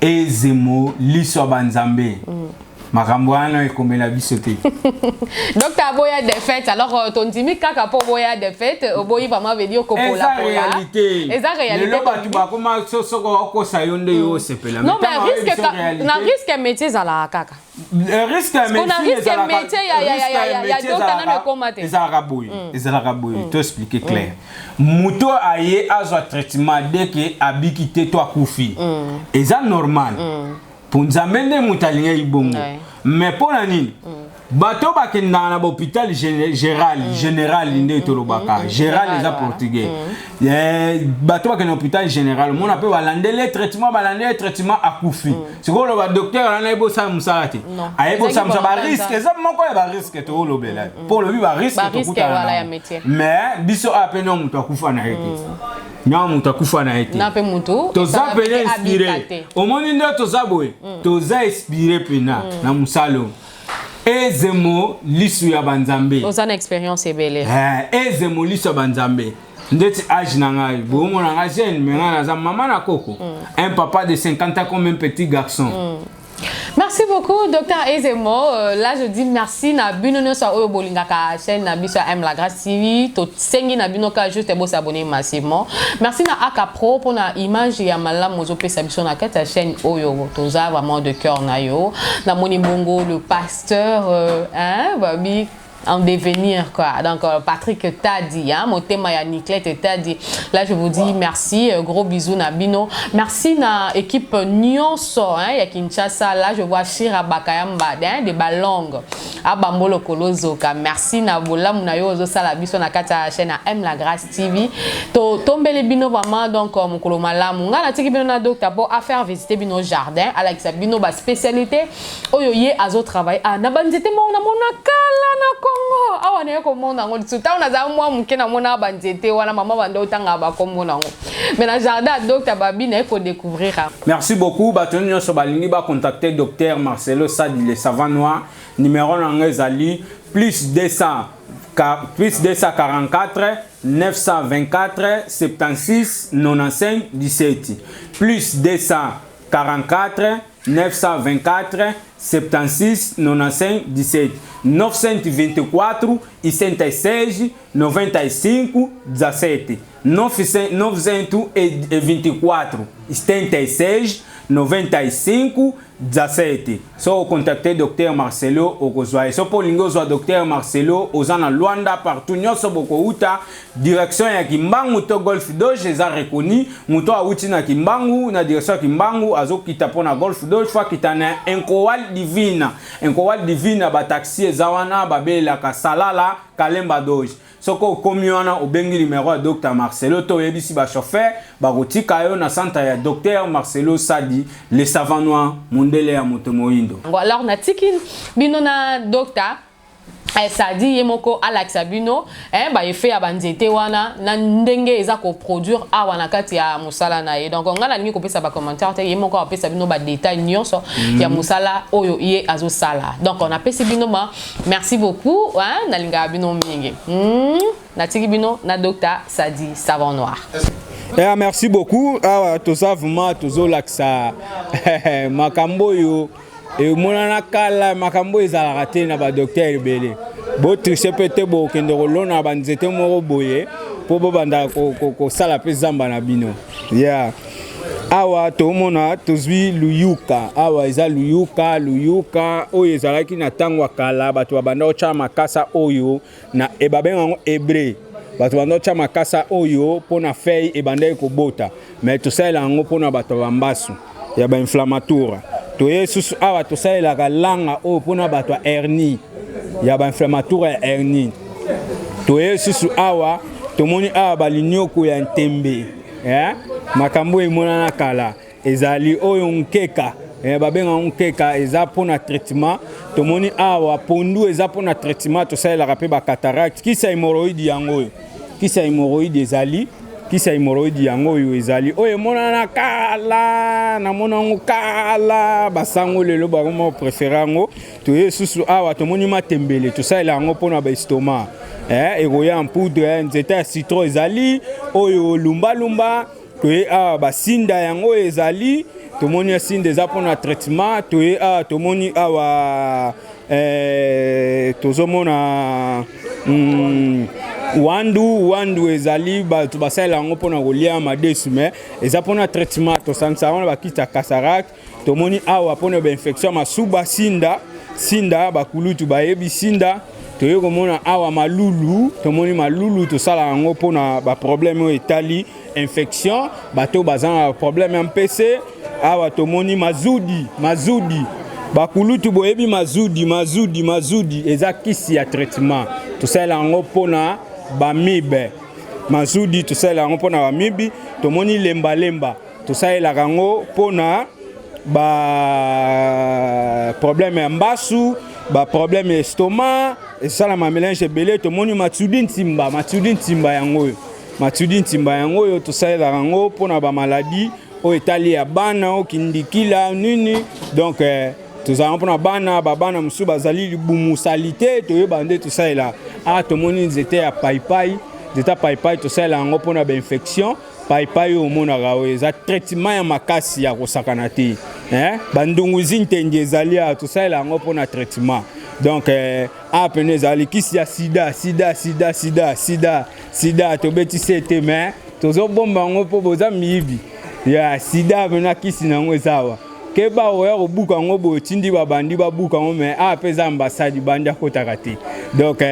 Ezemo liso ya banzambe, makambo wana ekomela biso te. Docteur aboya défaite. Alors tondimi kaka mpo oboya défaite, oboyi vraiment, veut dire Eza kopolapola. Réalité. Eza réalité. Lelo bato bakoma soko okosa yo nde yo osepela. Non, mais risque na risque ya métier ezalaka kaka. Risque ya Parce qu'on a risque ya métier ya docteur nano ekoma te. Ezalaka boye, to expliquer clair. Moto aye azwa traitement, dès que abiki te to akufi, eza normal, mpo Nzambe nde moto alingaki bongo. Mais mpo na nini bato bakendaka na bahôpital général nde tolobaka géral, eza portugais. Bato bakende na hôpital général, omona mpe balandeli traitement, balandeli traitement, akufi. Sikoyo oloba docteur wana ayebi osala mosala te? Non. Ayebi osala mosala. Ezalaki Barisque eza moko ya barisque toolobela, mpo olobi barisque Barisque, tokutana voilà, ya nango. métier. Mais biso awa mpe no moto akufa na ye te, nyama moto akufa na ye te. Na mpe motu Toza esala pene mpe abika inspiré. te. Omoni nde toza boye, toza inspiré mpena na mosala oyo. Ezemo lisu ya banzambe. Oza na expérience ebele. Ezemo lisu ya banzambe. Ndeti age na ngai, bomona nga jeune, mais ngai naza mama na koko, un papa de 50 ans comme un petit garçon. Merci beaucoup, Docteur Ezemo. Là, je dis merci na bino nyonso oyo bolingaka chaîne na biso ya M La Grâce TV. Tosengi na bino ka juste bo s'abonner massivement. Merci na Aka Pro pour na image ya malamu ozopesa biso na kati ya chaîne oyo, toza vraiment de cœur na yo. Na moni bongo le pasteur hein, babi en devenir quoi. Donc Patrick Tadi, hein, motema ya Niclette Tadi. Là je vous dis merci, gros bisous na bino. Merci na équipe nyonso, hein, ya Kinshasa. Là je vois Shira Bakayamba, hein, de Balong. Abambolo Kolozoka. Merci na bolamu na yo ozosala biso na kati ya chaîne M La Grâce TV. To tombele bino vraiment, donc mokolo malamu. Nga natiki bino na docteur pour faire visiter bino jardin, alakisa bino ba spécialité oyo ye azo travailler. Ah, na banzete mo na mona kala na Congo. Awa na ye komona yango lisusu. Ntango nazala mwa moke, namona banzete wana, mama banda otanga bakombo nango. Mais na jardin ya docteur babi, na ye kodécouvrir. Merci beaucoup. Bato nyonso balingi bacontacter docteur Marcelo Sadi le savant noir, numéro na ngai ezali +200 +244 924 76 95 17, +244 924 76 95 17, 924 e 76 95 17, 924 76 95 17. So ocontacte docteur Marcelo, okozwa ye. So mpo olingi ozwa docteur Marcelo, oza na Lwanda, partout nyonso bokouta direction ya Kimbangu to Golf Doge, eza reconnu. Moto awuti na Kimbangu, na direction ya Kimbangu, azokita mpo na Golf Doge, fo akita na Encowal Divina. Encowal Divina, bataxi eza wana, babelelaka Salala Kalemba Doge. Soki okomi wana, obengi numero ya Dr Marcelo to oyebisi bachauffeur, bakotika yo na centre ya Dr Marcelo Sadi le savant noir mondele. Mundele ya moto moyindo. Alors natiki bino na docteur eh, Sadi ye moko alakisa bino eh, ba effet ya ba nzete wana na ndenge eza ko produire awa na kati ya mosala na ye. Donc nga nalingi kopesa ba commentaire te, ye moko apesa bino ba détails nyonso ya mosala oyo ye azosala. Donc on apesi bino ma merci beaucoup hein, nalingaka bino mingi. Natiki bino na Docteur Sadi Savon Noir. Eh, merci beaucoup. Awa toza vraiment tozolakisa makambo oyo emonana kala, makambo oyo ezalaka te na badocteur ebele. Botriche mpe te, bokende kolona banzete moko boye mpo bobanda kosala mpe zamba na bino. Yeah. Awa tomona tozwi luyuka. Awa eza luyuka, luyuka oyo ezalaki na ntango ya kala, bato babanda kotya makasa oyo na e babenga yango hebreu. Bato banda kotya makasa oyo mpona feuille ebandaki kobota, mais tosalela yango mpona bato ya bambasu ya bainflammatura. Toye susu awa tosalelaka langa oyo mpona bato ya hernie, ya bainflammatura ya hernie. Toye susu awa tomoni awa balinyoko ya ntembe, eh? Makambo emonana kala ezali oyo nkeka, babenga nkeka, eza mpona traitement. Tomoni awa pondu eza mpona traitement, tosalelaka mpe bacataracte. Kisi ya hémorroïde yango oyo, kisi ya hémorroïde ezali, kisi ya hémorroïde yango oyo ezali oyo emonana kala, namona yango kala, basango lelo bakoma préféré yango. Toye susu awa tomoni matembele, tosalela yango mpona baestomac, ekoya en poudre. Nzete ya citron ezali oyo lumbalumba. Toye awa basinda yango ezali, tomoni sinda eza mpona traitement. Toye awa tomoni awa tozomona wandu, wandu ezali bato basalela yango mpona kolia madesu, mais eza mpona traitement, tosangisa yango na bakiti ya cataracte. Tomoni awa mpona bainfection ya masuba, sinda, sinda bakulutu bayebi sinda. Toye komona awa malulu, tomoni malulu tosala yango mpona baproblème oyo etali infection, bato baza na problème ya mpese. Awa tomoni mazudi, mazudi bakulutu boyebi mazudi, mazudi, mazudi eza kisi ya traitement, tosalela yango mpona bamibe. Mazudi tosalela yango mpona bamibi. Tomoni lembalemba, tosalelaka yango mpona ba problème ya mbasu, ba problème ya estomac, esalama mélange ebele. Tomoni matsudi ntimba, matsudi ntimba yango oyo, matsudi ntimba yango oyo tosalelaka yango mpona bamaladi oyo etali ya bana, oyo kindikila nini. Donc tozalaka mpona bana, babana mosusu bazali libumu sali te, toyeba nde tosalela. Awa tomoni nzete ya paipai, nzete ya paipai tosalela yango mpona bainfection. Paipai oyo omonaka oyo eza traitement ya makasi ya kosakana te, bandunguzi ntendi ezali awa, tosalela yango mpona traitement. Donc awa pene ezali kisi ya sida, sida, sida, sida, sida, sida tobetisi ete, mais tozobomba yango mpo boza miyibi ya sida. Pena kisi na yango eza awa, keba oya kobuka yango boye, otindi babandi babuka yango, mais awa mpe eza ambassade, bandi akotaka te. Donc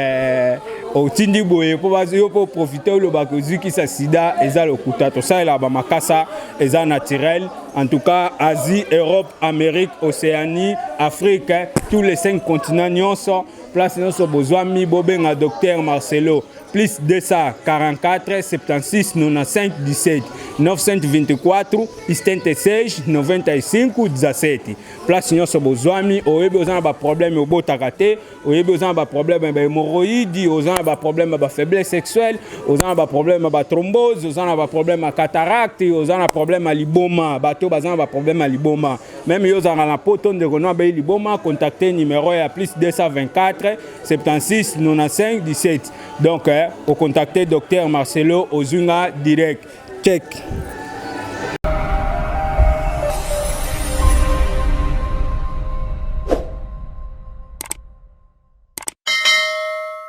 otindi boye mpo yo mpo profite olobaka ozwi kisa sida, eza lokuta. Tosalelaka bamakasa eza naturel. En tout cas, Asie, Europe, Amérique, Océanie, Afrique, tous les 5 continents nyonso, place nyonso bozwami, bobenga docteur Marcelo plus 244 76 95 17 924 76 95 17. Place nyonso bozwami, oyebi oza na baproblème, obotaka te, oyebi oza na baproblème ya bahémorroïde, oza na baproblème ya bafaiblesse sexuelle, oza na baproblème ya bathrombose, oza na baproblème ya cataracte, oza na problème ya liboma, bato baza na baproblème ya liboma, même yo ozalaka na poto, ndeko no abeyi liboma, contacte numéro ya plus 224 76 95 17. Donc ocontacte docteur Marcelo, ozwi nga direct. Check.